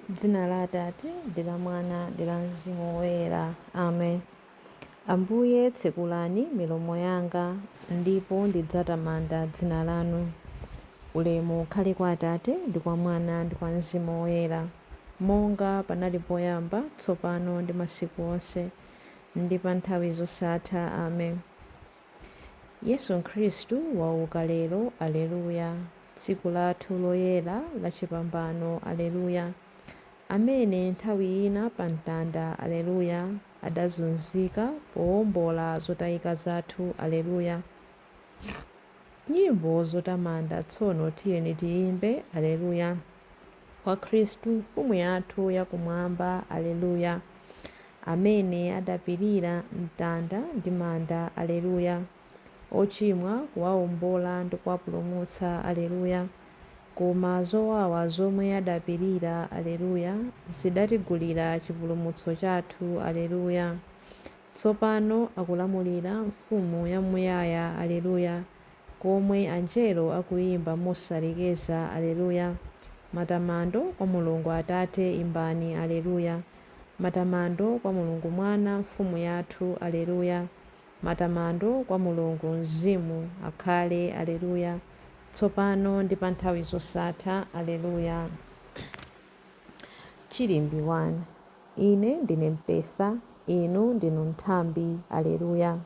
Dzina la Atate ndi la Mwana ndi la Mzimu Woyera. Amen. Ambuye tsekulani milomo yanga, ndipo ndidzatamanda dzina lanu. Ulemu ukhale kwa Atate ndi kwa Mwana ndi kwa Mzimu Woyera, monga panali poyamba, tsopano ndi masiku onse, ndi pa nthawi zosatha. Amen. Yesu Khristu wauka lero, Aleluya. Tsiku lathu loyera la chipambano, Aleluya. Amene nthawi ina pa mtanda, Aleluya, adazunzika powombola zotayika zathu, Aleluya. Nyimbo zotamanda tsono tiyeni tiyimbe, Aleluya. Kwa Khristu Mfumu yathu yakumwamba, Aleluya. Amene adapirira mtanda ndi manda, Aleluya. Ochimwa kuwawombola ndi kuwapulumutsa, Aleluya. Koma zowawa zomwe adapirira, Aleluya, zidatigulira chipulumutso chathu, Aleluya. Tsopano akulamulira Mfumu yamuyaya, Aleluya, komwe anjelo akuyimba mosalekeza, Aleluya. Matamando kwa Mulungu Atate, imbani, Aleluya. Matamando kwa Mulungu Mwana, Mfumu yathu, Aleluya. Matamando kwa Mulungu Mzimu akhale, Aleluya. Tsopano ndi pa nthawi zosatha, Aleluya. Chilimbi 1. Ine ndine mpesa, inu ndinu nthambi, Aleluya.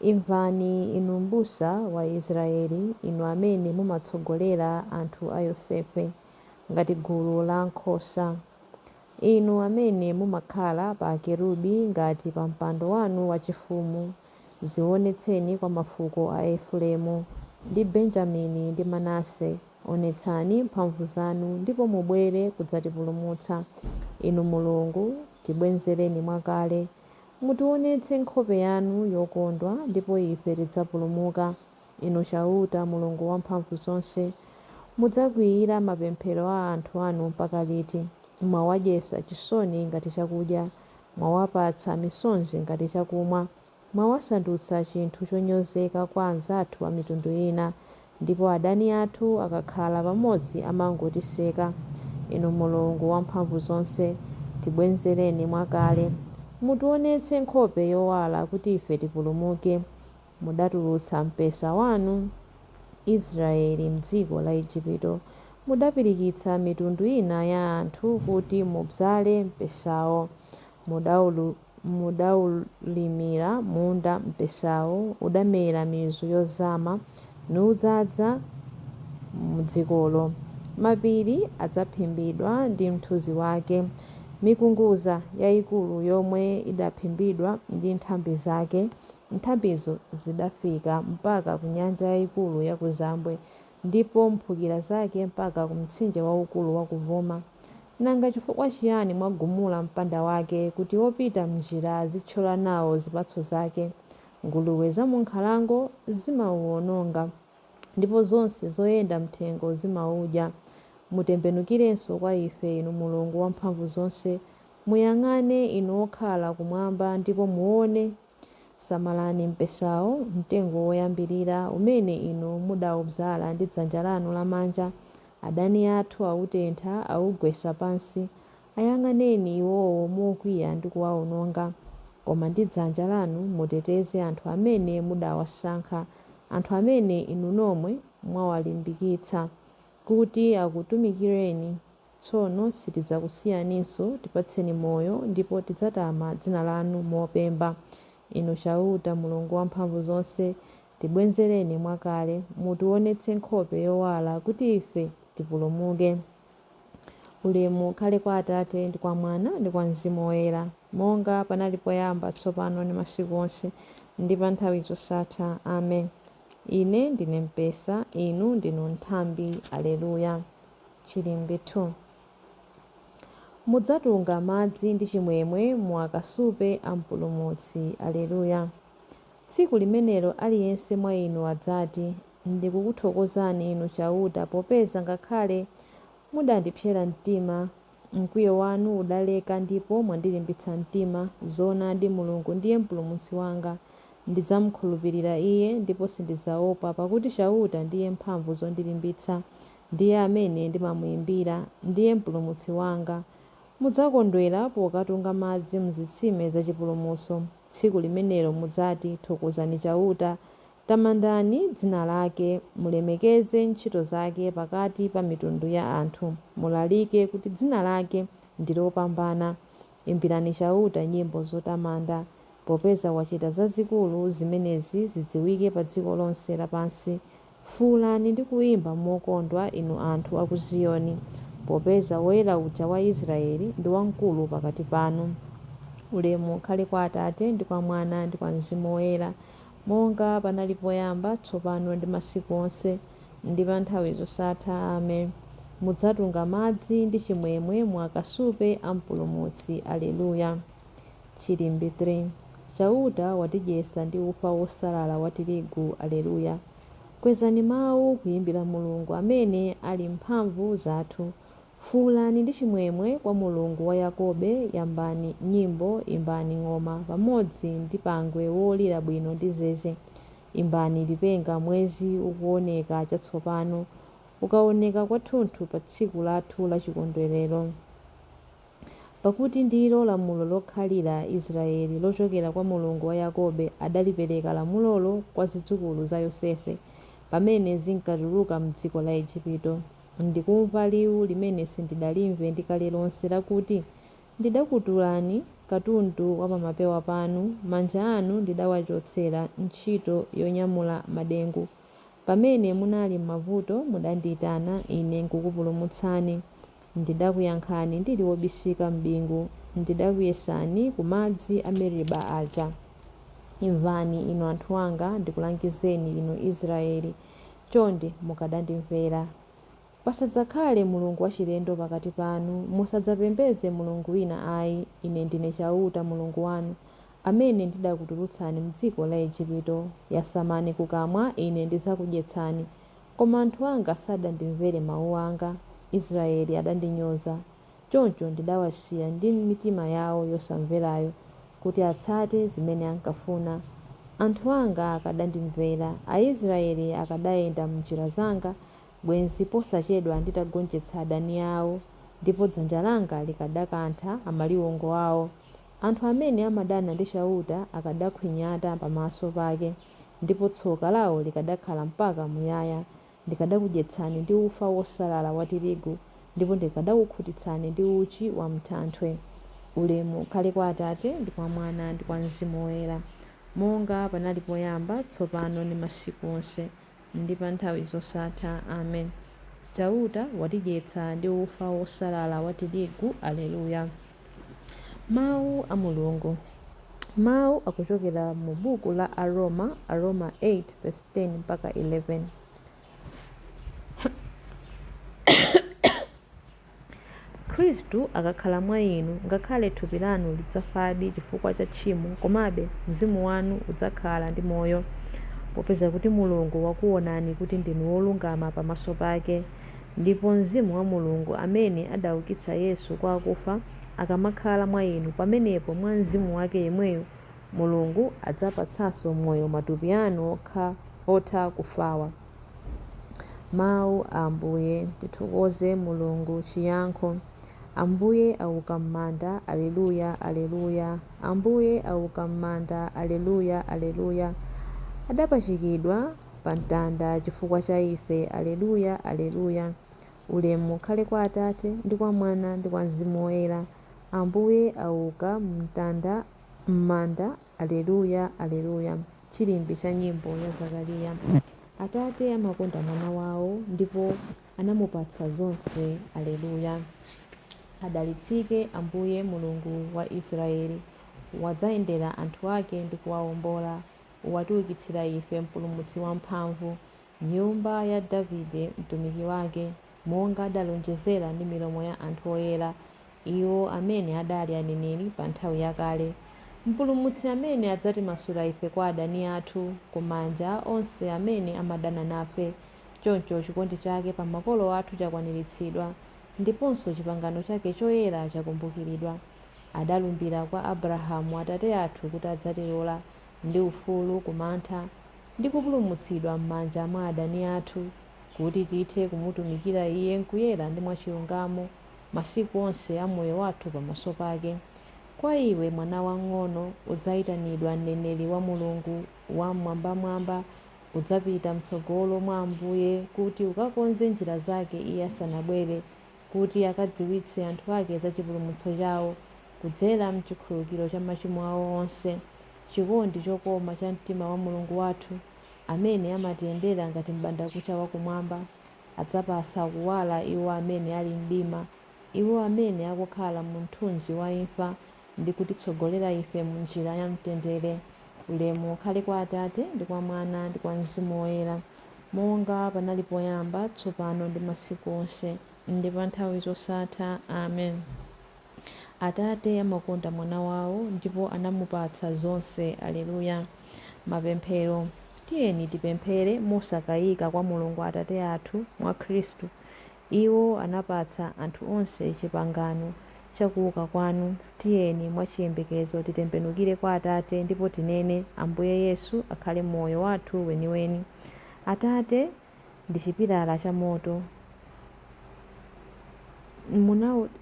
Imvani inu m'busa wa Israeli, inu amene mumatsogolera anthu a Yosefe ngati gulu la nkhosa. Inu amene mumakhala pa akerubi ngati pa mpando wanu wachifumu, zionetseni kwa mafuko a Efereimu ndi Benjamini ndi Manase. Onetsani mphamvu zanu ndipo mubwere kudzatipulumutsa. Inu Mulungu, tibwezereni mwakale. Mutionetse nkhope yanu yokondwa ndipo ife tidzapulumuka. Inu Chauta, Mulungu wamphamvu zonse, mudzakwiyira mapemphero a anthu anu mpaka liti? Mwawadyetsa chisoni ngati chakudya, mwawapatsa misonzi ngati chakumwa, mwawasandutsa chinthu chonyozeka kwa anzathu a mitundu ina, ndipo adani athu akakhala pamodzi amangotiseka. Inu Mulungu wamphamvu zonse, tibwezereni mwakale. Mutionetse nkhope yowala kuti ife tipulumuke. Mudatulutsa mpesa wanu Israeli m'dziko la Igupto. Mudapirikitsa mitundu ina ya anthu kuti mubzale mpesawo. Mudaulimira munda mpesawo, udamera mizu yozama, nudzaza m'dzikolo. Mapiri adzaphimbidwa ndi mthunzi wake, mikunguza yayikulu yomwe idaphimbidwa ndi nthambi zake. Nthambizo zidafika mpaka ku nyanja yayikulu ya kuzambwe, ndipo mphukira zake mpaka ku mtsinje waukulu wakuvuma. Nanga chifukwa chiyani mwagumula mpanda wake, kuti wopita m'njira azithyola nawo zipatso zake? Nguluwe zamunkhalango zimauwononga, ndipo zonse zoyenda mthengo zimaudya. Mutembenukirenso kwa ife, inu Mulungu wamphamvu zonse. Muyang'ane inu okhala kumwamba ndipo muone. Samalani mpesawo, mtengo woyambirira umene inu mudawubzala ndi dzanja lanu lamanja. Adani athu awutentha, awugwetsa pansi. Ayang'aneni iwowo mokwiya ndi kuwawononga. Koma ndi dzanja lanu muteteze anthu amene mudawasankha, anthu amene inu nomwe mwawalimbikitsa kuti akutumikireni. Tsono sitidzakusiyaninso, tipatseni moyo ndipo tidzatama dzina lanu mopemba. Inu Chauta, Mulungu wamphamvu zonse, tibwezereni mwakale. Mutionetse nkhope yowala kuti ife tipulumuke. Ulemu ukhale kwa Atate ndi kwa Mwana ndi kwa Mzimu Woyera, monga panali poyamba, tsopano ndi masiku onse, ndi pa nthawi zosatha. Amen. Ine ndine mpesa, inu ndinu nthambi. Aleluya. Chilimbi 2. Mudzatunga madzi ndi chimwemwe mu akasupe a Mpulumutsi. Aleluya. Tsiku limenelo aliyense mwa inu adzati, Ndikukuthokozani inu Chauta, popeza ngakhale mudandipsera mtima, mkwiyo wanu udaleka ndipo mwandilimbitsa mtima. Zoonadi, Mulungu ndiye Mpulumutsi wanga. Ndidzamkhulupirira Iye ndipo sindidzaopa, pakuti Chauta ndiye mphamvu zondilimbitsa. Ndiye amene ndimamuimbira, ndiye Mpulumutsi wanga. Mudzakondwera pokatunga madzi m'zitsime za chipulumutso. Tsiku limenelo mudzati, Thokozani Chauta, tamandani dzina lake, mulemekeze ntchito zake pakati pa mitundu ya anthu, mulalike kuti dzina lake ndi lopambana. Imbirani Chauta nyimbo zotamanda, popeza wachita zazikulu, zimenezi zidziwike pa dziko lonse lapansi. Fuulani ndi kuimba mokondwa, inu anthu a ku Ziyoni, popeza Woyera uja wa Israele ndi wamkulu pakati panu. Ulemu ukhale kwa Atate, ndi kwa Mwana, ndi kwa Mzimu Woyera, monga panali poyamba, tsopano ndi masiku onse, ndi pa nthawi zosatha. Amen. Mudzatunga madzi ndi chimwemwe mu akasupe a Mpulumutsi. Alleluya. Chilimbi 3. Chauta watidyetsa ndi ufa wosalala wa tirigu. Alleluya. Kwezani mawu kuimbira Mulungu amene ali mphamvu zathu. Fuulani ndi chimwemwe kwa Mulungu wa Yakobe, yambani nyimbo, imbani ng'oma pamodzi ndi pangwe wolira bwino ndi zeze. Imbani lipenga mwezi ukuoneka chatsopano, ukaoneka kwathunthu pa tsiku lathu la chikondwerero. Pakuti ndilo lamulo lokhalira Israele, lochokera kwa Mulungu wa Yakobe. Adalipereka lamulolo kwa zidzukulu za Yosefe, pamene zinkatuluka m'dziko la Ejipito. Ndikumva liwu limene sindidalimve ndi kale lonse lakuti, Ndidakutulani katundu wa pamapewa panu, manja anu ndidawachotsera ntchito yonyamula madengu. Pamene munali m'mavuto mudandiitana, Ine nkukupulumutsani. Ndidakuyankhani ndili wobisika m'bingu, ndidakuyesani ku madzi a Meriba aja. Imvani, inu anthu anga, ndikulangizeni, inu Israele, chonde mukadandimvera. Pasadzakhale mulungu wachilendo pakati panu, musadzapembedze mulungu wina ai. Ine ndine Chauta Mulungu wanu, amene ndidakutulutsani m'dziko la Ejipito. Yasamani kukamwa, Ine ndidzakudyetsani. Koma anthu anga sadandimvere mau anga. Israele adandinyoza. Choncho ndidawasiya ndi mitima yao yosamverayo, kuti atsate zimene ankafuna. Anthu anga akadandimvera, Aisraele akadayenda m'njira zanga, bwenzi posachedwa nditagonjetsa adani ao, ndipo dzanja langa likadakantha amaliwongo ao. Anthu amene amadana ndi Chauta akadakhwinyata pamaso pake, ndipo tsoka lao likadakhala mpaka muyaya. Ndikadakudyetsani ndi ufa wosalala wa tirigu, ndipo ndikadakukhutitsani ndi uchi wam'thanthwe. Ulemu ukhale kwa Atate, ndi kwa Mwana, ndi kwa Mzimu Woyera, monga panali poyamba, tsopano ndi masiku onse, ndi pa nthawi zosatha. Amen. Chauta watidyetsa ndi ufa wosalala wa tirigu. Alleluya. Mawu a Mulungu. Mawu akuchokera mu buku la Aroma, Aroma 8 verse 10 mpaka 11. Khristu akakhala mwa inu, ngakhale thupi lanu lidzafadi chifukwa cha tchimo, komabe mzimu wanu udzakhala ndi moyo, popeza kuti Mulungu wakuonani kuti ndinu wolungama pamaso pake. Ndipo Mzimu wa Mulungu amene adaukitsa Yesu kwa akufa akamakhala mwa inu, pamenepo mwa Mzimu wake yemweyo Mulungu adzapatsanso moyo matupi anu otha kufawa. Mawu a Ambuye. Tithokoze Mulungu. Chiyankho. Ambuye auka m'manda, Alleluya, Alleluya. Ambuye auka m'manda, Alleluya, Alleluya. Adapachikidwa pa mtanda chifukwa cha ife, Alleluya, Alleluya. Ulemu ukhale kwa Atate, ndi kwa Mwana, ndi kwa Mzimu Woyera. Ambuye auka m'manda, Alleluya, Alleluya. Chilimbi cha nyimbo ya Zakariya. Atate amakonda Mwana wawo, ndipo anamupatsa zonse. Alleluya. Adalitsike Ambuye Mulungu wa Israeli, wadzayendera anthu ake ndi kuwaombola. Watiukitsira ife Mpulumutsi wamphamvu, m'nyumba ya Davide mtumiki wake, monga adalonjezera ndi milomo ya anthu oyera, iwo amene adali aneneri pa nthawi yakale. Mpulumutsi amene adzatimasula ife kwa adani athu, ku manja a onse amene amadana nafe. Choncho chikondi chake pa makolo athu chakwaniritsidwa, ndiponso chipangano chake choyera chakumbukiridwa. Adalumbira kwa Abrahamu atate athu kuti adzatilola ndi ufulu ku mantha, ndi kupulumutsidwa m'manja mwa adani athu. kuti tithe kumutumikira Iye m'kuyera ndi mwachilungamo masiku onse a moyo wathu pamaso pake. Kwa iwe, mwana wamng'ono, udzayitanidwa mneneri wa Mulungu Wam'mwambamwamba, udzapita m'tsogolo mwa Ambuye kuti ukakonze njira zake Iye asanabwere, kuti akadziwitse anthu ake za chipulumutso chawo, kudzera m'chikhululukiro cha machimo awo onse. Chikondi chokoma cha mtima wa Mulungu wathu, amene amatiyendera ngati m'bandakucha wakumwamba, adzapatsa kuwala iwo amene ali m'mdima, iwo amene akukhala mu mthunzi wa imfa, ndi kutitsogolera ife m'njira ya mtendere. Ulemu ukhale kwa Atate, ndi kwa Mwana, ndi kwa Mzimu Woyera, monga panali poyamba, tsopano ndi masiku onse, ndi pa nthawi zosatha. Amen. Atate amakonda Mwana wawo ndipo anamupatsa zonse. Aleluya. Mapemphero. Tiyeni tipemphere mosakayika kwa Mulungu Atate athu mwa Khristu. Iwo anapatsa anthu onse chipangano cha kuuka kwanu. Tiyeni mwachiyembekezo titembenukire kwa Atate ndipo tinene, Ambuye Yesu akhale moyo wathu weniweni. Atate ndi chipilala cha moto.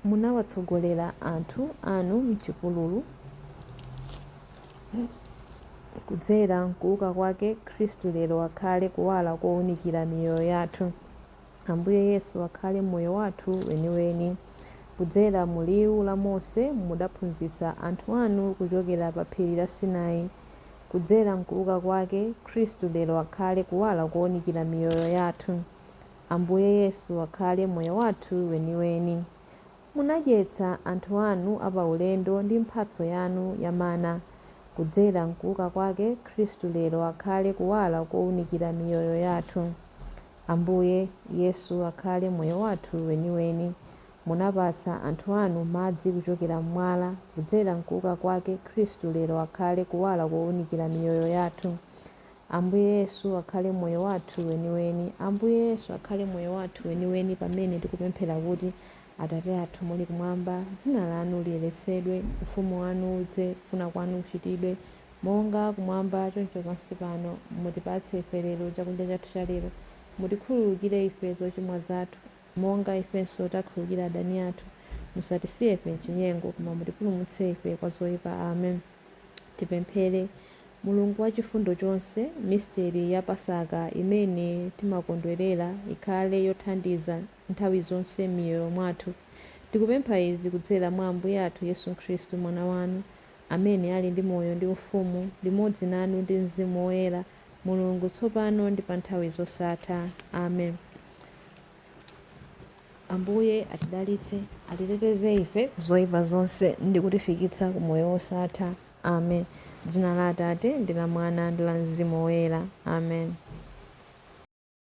Munawatsogolera anthu anu m'chipululu. Kudzera m'kuuka kwake, Khristu lero akhale kuwala kowunikira miyoyo yathu. Ambuye Yesu akhale moyo wathu weniweni. Kudzera mu liwu la Mose mudaphunzitsa anthu anu kuchokera pa phiri la Sinai. Kudzera m'kuuka kwake, Khristu lero akhale kuwala kowunikira miyoyo yathu. Ambuye Yesu akhale moyo wathu weniweni. Munadyetsa anthu anu apaulendo ndi mphatso yanu ya mana. Kudzera m'kuuka kwake, Khristu lero akhale kuwala kowunikira miyoyo yathu. Ambuye Yesu akhale moyo wathu weniweni. Munapatsa anthu anu madzi kuchokera m'mwala. Kudzera m'kuuka kwake, Khristu lero akhale kuwala kowunikira miyoyo yathu. Ambuye Yesu akhale moyo wathu weniweni. Ambuye Yesu akhale moyo wathu weniweni pamene tikupemphera kuti, Atate athu muli kumwamba, dzina lanu liyeretsedwe, ufumu wanu udze, kufuna kwanu kuchitidwe, monga kumwamba choncho pansi pano. Mutipatse ife lero chakudya chathu cha lero. Mutikhululukire ife zochimwa zathu, monga ifenso takhululukira adani athu. Musatisiye ife m'chinyengo, koma mutipulumutse ife kwa zoyipa. Amen. Tipemphere. Mulungu wa chifundo chonse, misteri ya Pasaka imene timakondwerera ikhale yothandiza nthawi zonse m'miyoyo mwathu. Tikupempha izi kudzera mwa Ambuye athu Yesu Khristu, Mwana wanu, amene ali ndi moyo ndi ufumu, limodzi nanu ndi Mzimu Woyera, Mulungu tsopano ndi pa nthawi zosatha. Amen. Ambuye atidalitse, atiteteze ife ku zoyipa zonse ndi kutifikitsa ku moyo wosatha. Amen. Dzina la Atate ndi la Mwana ndi la Mzimu Woyera. Amen.